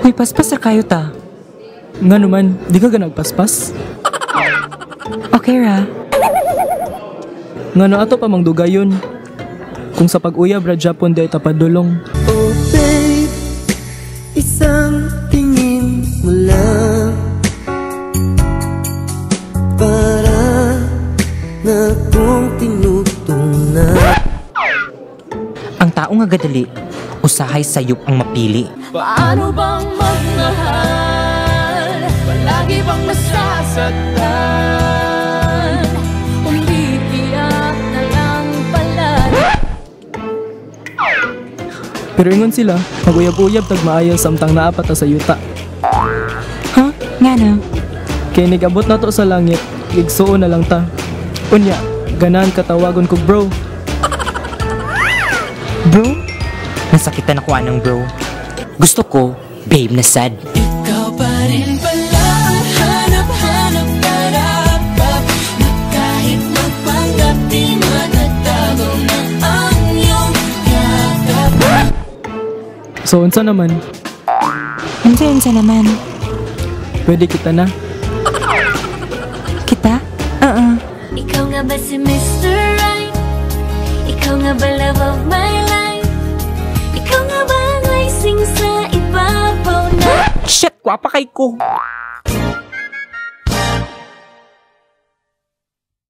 Uy, paspas ra kayo ta. Nga naman, di ka ganagpaspas? Okay ra. Ngano ato pa mang dugayon? Kung sa pag-uyab ra Japon di ay tapadulong. Oh babe, isang tingin mo lang para na kong tinutong na. Ang tao nga gadali, usahay sayop ang mapili. Paano bang magmahal? Palagi bang nasasaktan? Umiiyak na lang pala. Pero ingon sila, mag-uyab-uyab tag maayo samtang naa pa ta sa yuta. Ha? Nga na. Kay nigabot na to sa langit, igsuon na lang ta. Unya, ganahan katawagon ko bro. Bro? Nasakitan ako anang bro. Gusto ko, babe na sad. Ikaw pa rin pala ang hanap-hanap na dapat, na kahit magpanggap di matatago na ang iyong yakap. So unsa naman, Unsa unsa naman? Pwede kita na. Kita? Oo. Ikaw nga ba si Mr. Right? Ikaw nga ba love of my life? Ikaw nga ba ang icing sa ibabaw na Shit, kwapa kay ko.